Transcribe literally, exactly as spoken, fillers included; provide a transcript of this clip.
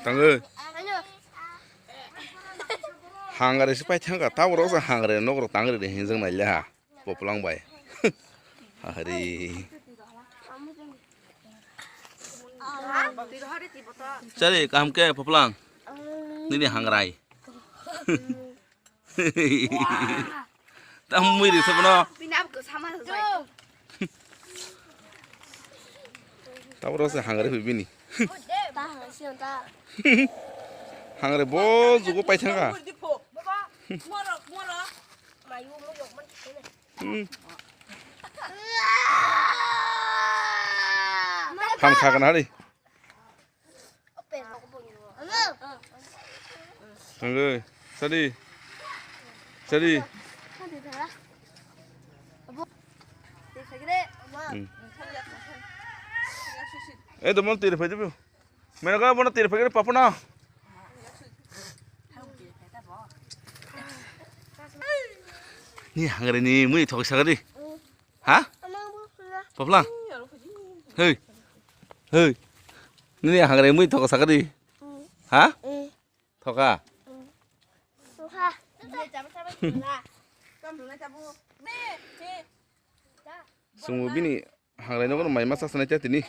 Tangwi. Hangare se pai thangka, taboro se hangare nok rok tangri de hinjak nai le ha. Poplang bai. Hari. Chari, kaham ke, Poplang? Nini hangrai. Tamwi ri sobono. Bini abo sama jai. Taboro se hangre hui bini. Hangre bo jugo pai thangka. Hmm. Ham kha kana hari. Thangwi, sadi. Sadi. Hmm. Eh, domon tiri phai dibu. Mera ga bona tiri phai papa na. Ni hangre ni mui thok sagadi. Ha? Poplang. Hei. Hei. Nini hangre mui thoka sakadi. Ha? Thoka. Sungu bini hangre no mai masa sanai cha tini.